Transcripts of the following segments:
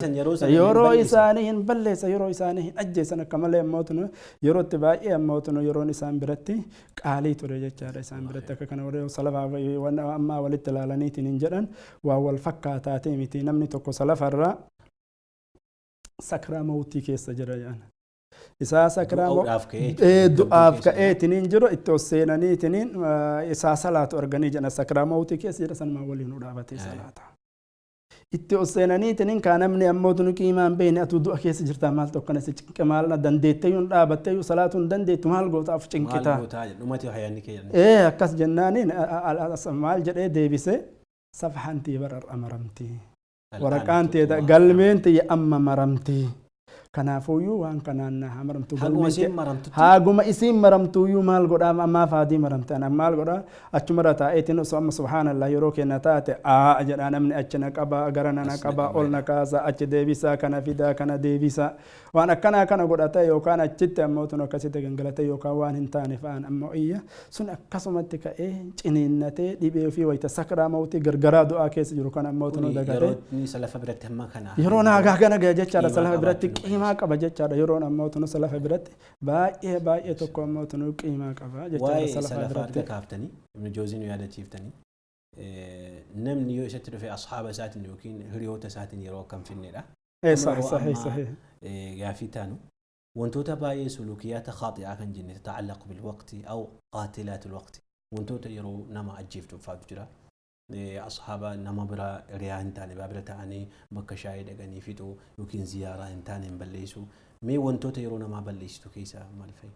Yeroo sana hin Yeroo balleessan. Isaanii hin balleessan, yeroo isaanii hin ajjeesan. Akka malee ammoo tunu yeroo itti baay'ee ammoo tunu yeroon isaan biratti qaalii ture jechaadha. Isaan biratti akka kana warra salafaa waan ammaa walitti ilaalaniitiin hin jedhan, waan wal fakkaataatee miti. Namni tokko salafarraa sakraa mawtii keessa jira jedhan. Isaa sakraa Du'uudhaaf ka'ee du'aaf ka'eetiniin jiru itti ol seenaniitiniin isaa salaatu arganii jedhan. Sakraa mawtii keessa jira, sanumaa waliin dhaabatee salaata. Itti ol seenaniitiniin kaa namni ammoo tunu qiimaa hin beekne, atuu du'a keessa jirtaa, maaltu akkana si cinqe, maal na dandeettee hin dhaabattee salaatuu hin dandeettu, maal gootaaf Maal cinqitaa? Gootaa jedhu dhumati hayaanni kee jedhan. Akkas jennaaniin maal jedhee deebise? Safxaan tiyya bara har'a maramti. Waraqaan tiyya, galmeen tiyya amma maramti. Kanaafuyyuu waan kanaan na haa maramtu. Haguma galmeen isiin maramtutti. Haaguma isiin maramtuyyuu maal godhaa? Ammaa faadii maramte, ana maal godhaa? Achumarra taa'eetiin osoo amma subhaanallah yeroo kenna taate aa jedhaa, namni achi na qabaa, gara na As na qabaa, qabaa ol na kaasaa, achi deebisaa, kana fidaa, kana deebisaa, waan akkanaa kana godhata, yookaan achitti ammoo tun akkasitti gangalate, yookaan waan hin taane fa'aan ammoo iyya sun akkasumatti ka'ee ciniinnatee dhibee ofii wayita sakraa mawtii gargaraa du'aa keessa jiru kana ammoo tunu Kuni dagatee. Yeroo inni salafa biratti hamma kana. Yeroo naagaa kana gahe jechaadha. Qiimaa Salafa biratti qabaachuu. Qiimaa qaba jechaadha. Yeroon ammoo tunu salafa biratti baay'ee baay'ee tokko ammoo tunu qiimaa qaba jechaadha. Waa'ee salafa salafaa biratti. Erga kaaftanii, Ibn Jawzii nu yaadachiiftanii, namni yoo isatti dhufe ashaaba isaatiin yookiin hiriyoota isaatiin yeroo akkam finnedha. Ee Amma sahih yeroo sahih ammaa sahih. Gaaffii taanu wantoota baay'ee sulukiyaata khaaxi'aa kan jenne tata'allaqu bilwaqti aw qaatilaatul waqti, wantoota yeroo nama ajjeeftu faatu jira. Ashaaba nama bira hiriyaa hin taane bira ta'anii bakka shaayii dhaqanii fixuu yookiin ziyaaraa hin taane hin balleessu. Mee wantoota yeroo namaa balleessitu keessaa maal fa'i?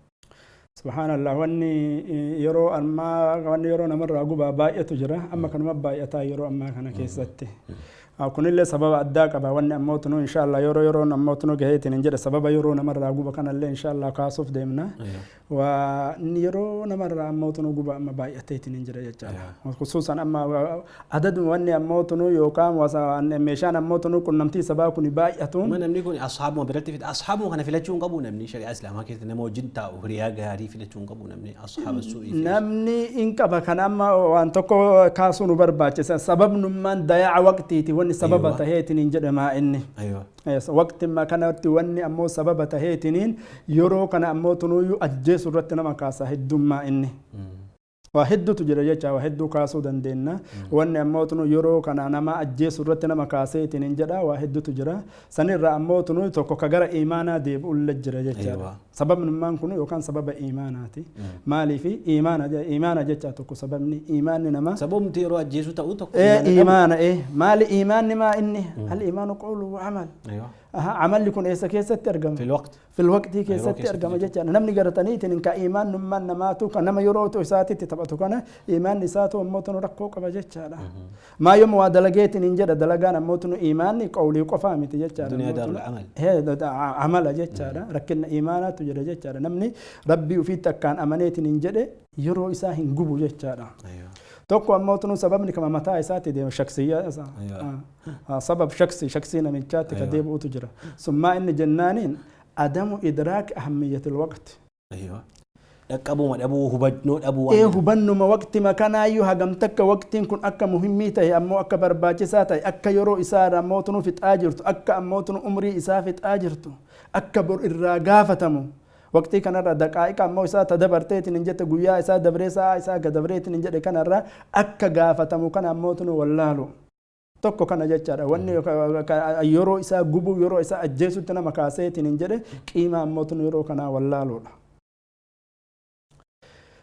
Subhaanallah, wanni yeroo ammaa, wanni yeroo namarraa gubaa baay'eetu jira. Amma kanuma baay'ataa yeroo ammaa kana keessatti. Kunillee sababa addaa qaba. Wanni ammoo tunu inshaallah yeroo yeroon ammoo tunu gaheetiin hin jedhe, sababa yeroo namarraa guba kanallee inshaallah kaasuuf deemna. Waa inni yeroo namarraa ammoo tunu guba amma baay'ateetiin hin jira jechaadha. Khusuusan amma adaduma wanni ammoo tunu yookaan meeshaan ammoo tunu qunnamtii sabaa kun baay'atuun. Amma namni kun ashaabuma biratti fida. Ashaabuma kana filachuu hin qabu namni shari'aa Islaamaa keessatti nama wajjin taa'u hiriyaa gaarii filachuu hin qabu namni ashaaba su'ii fi Namni in qaba. Kan amma waan tokko kaasuu nu barbaachisa. Sababnummaan daya'a waqtiiti, wanni sababa taheetiin hin jedhamaa inni. Waqtimma kanatti wanni ammoo sababa taheetiniin yeroo kana ammoo tunuuyyuu ajjeesu irratti nama kaasa heddummaa inni. Waa hedduutu jira jecha, waa hedduu kaasuu dandeenya. Wanni ammoo tunu yeroo kana nama ajjeesu irratti nama kaaseetiin hin jedha, waa hedduutu jira. Sanirra ammoo tunu tokko ka gara imaanaa deebi'ullee jira jechaadha. Sababnummaan kun yookaan sababa imaanaati. Maaliifi imaana imaana jecha tokko sababni imaanni nama. Sababni yeroo ajjeesuu ta'u tokko imaana dhabu. Imaana maali imaanni maa inni al imaanu qawlu wa amal. Aha, amalli kun eessa keessatti argama? Fil waqti. Fil waqtii keessatti keessatti argama jechuudha. Jechaadha. Namni garataniitiin ka imaannummaan namaatu kan nama yeroo isaatitti taphatu kana imaanni isaatu ammoo tunu rakkoo qaba jechaadha. Maa yooma waa dalageetiin hin jedha, dalagaan ammoo tunu imaanni qawlii qofaa miti jechaadha. Duniyaa Ammoo daarul amal. Amala jechaadha. Rakkina imaanaatu jira jechaadha. Namni rabbii ofiitti akkaan amaneetiin hin jedhe yeroo isaa hin gubu jechaadha. Tokko ammoo tunu sababni kama mataa isaatti deema, shaksiyyaa isaa. Sabab shaksii shaksii namichaatti ka deebi'utu jira. Summaa inni jennaaniin adamu idraak ahammiyyatil waqti. Dhaqqabuma dhabuu, hubannoo dhabuu waan jedhamu. Hubannuma waqtima kanaayyuu hagam takka waqtiin kun akka muhimmii ta'e, ammoo akka barbaachisaa ta'e, akka yeroo isaa ammoo tunu fixaa jirtu, akka ammoo tunu umrii isaa fixaa jirtu, akka bor irraa gaafatamu. Waqtii kanarra daqaa'iqa ammoo isaa ta dabarteetiin hin jette, guyyaa isaa dabree, sa'aa isaa ga dabreetiin hin jedhe kanarra akka gaafatamu kana ammoo tunu wallaalu. Tokko kana jechaadha. Wanni yeroo isaa gubuu, yeroo isaa ajjeesutti nama kaaseetiin hin jedhe qiimaa ammoo tunu yeroo kanaa wallaaluudha.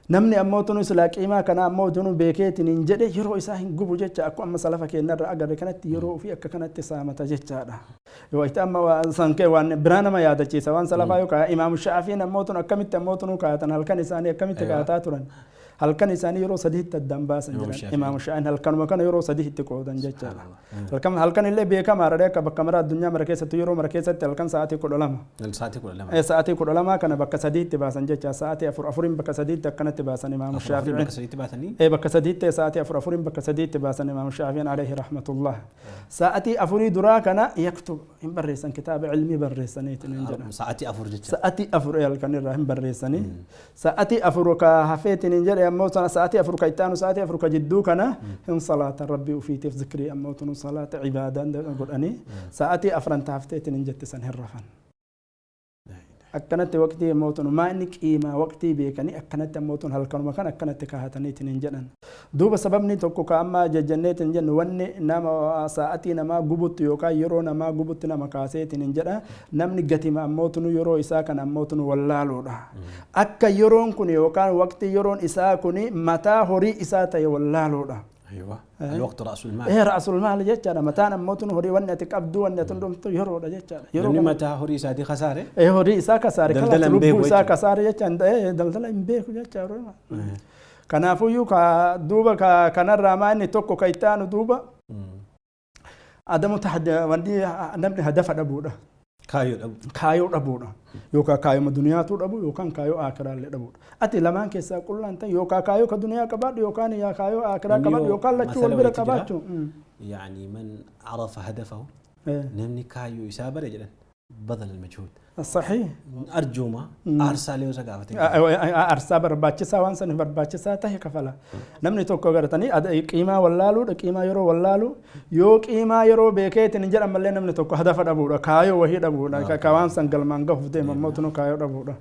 Namni ammoo tunu silaa qiimaa kanaa ammoo tunu beekeetiin hin jedhe yeroo isaa hin gubu jecha. Akkuma amma salafa keenyarra agarre kanatti yeroo ofii akka kanatti saamata jechaadha. Wayita amma waan san kee waan biraa nama yaadachiisa, waan salafaa yoo kaa Imaamu Shaafiin ammoo tunu akkamitti ammoo tunu kaatan, halkan isaanii akkamitti kaataa turan. Halkan isaanii yeroo sadiitti addaan baasan Imaamu jedhan. Shaafiin. Imaamu Shaafiin halkanuma kana yeroo sadiitti qoodan jechaadha. Halkan halkan illee beekamaadha akka bakka mara addunyaa mara keessatti yeroo mara keessatti halkan sa'aatii 12. Sa'aatii 12. Sa'aatii 12 kana bakka sadiitti baasan jecha, sa'aatii afur afuriin bakka sadiitti akkanatti baasan Imaamu Afur afuriin Shaafi'iin. Bakka sadiitti baasanii. Bakka sadiitti, sa'aatii afur afuriin bakka sadiitti baasan Imaamu Shaafi'iin alayhi rahmatullah. Sa'aatii afurii duraa kana yaktub hin barreessan, kitaaba ilmii barreessaniitiin hin jedhan. Sa'aatii 4 jecha. Sa'aatii 4 halkan irraa hin barreessanii. Sa'aatii 4 ka hafeetiin hin jedhe Ammoo sana sa'aatii 4 ka itti aanu sa'aatii 4 ka jidduu kana hin salaatan, rabbii ufiitiif zikrii ammoo tunu salaata ibaadaan godhanii sa'aatii afran taafteetiin hin jette san hin rafan. Akkanatti waqtii ammoo tunu maa inni qiimaa waqtii beekanii akkanatti ammoo tun halkanuma kan akkanatti kahataniitiin hin jedhan. Duuba sababni tokko ka amma jajjanneetiin hin jennu, wanni nama sa'atii namaa gubutti yookaan yeroo namaa gubutti nama kaaseetiin hin jedha, namni gatima ammoo tunu yeroo isaa kan ammoo tunu wallaaluudha. Akka yeroon kun yookaan waqtii yeroon isaa kun mataa horii isaa ta'e wallaaluudha. أيوه، الوقت رأس المال. Ee, رأس المال jechaadha. Mataan ammoo tun horii, wanni ati qabdu, wanni ati hundumtu yeroodha jechaadha. Yeroo Namni mataa horii isaatii kasaare Ee, horii isaa kasaare. Daldala hin lubbuu beeku isaa jechuudha. Kasaare jechaan, ee, daldala hin beeku jecha yeroo. Kanaafuyyuu ka duuba ka kanarraa maa inni tokko ka itti aanu duuba adamu tahadda, wanni namni hadafa dhabuudha. Kaayyoo dhabu. Kaayoo dhabuudha. Yookaan kaayoma duniyaatuu dhabu yookaan kaayoo akiraallee dhabuudha. Ati lamaan keessaa qullaan ta'e, yookaan kaayoo ka duniyaa qabaadhu yookaan yaa kaayoo akiraa Namni qabaadhu yoo yookaan lachuu wal masala bira wayiitu jira. qabaachuu. يعني من عرف هدفه, namni kaayyoo isaa bare jedhan, بذل المجهود. Sahii. Arjuuma aarsaalee yoo isa gaafate. Aarsaa barbaachisaa waan saniif barbaachisaa tahe kafala. Namni tokko gartanii qiimaa wallaaluudha, qiimaa yeroo wallaalu, yoo qiimaa yeroo beekeetiin hin jedhan mallee, namni tokko hadafa dhabuudha, kaayoo wahii dhabuudha, ka waan san galmaan gahuuf deema ammoo tunu kaayoo dhabuudha.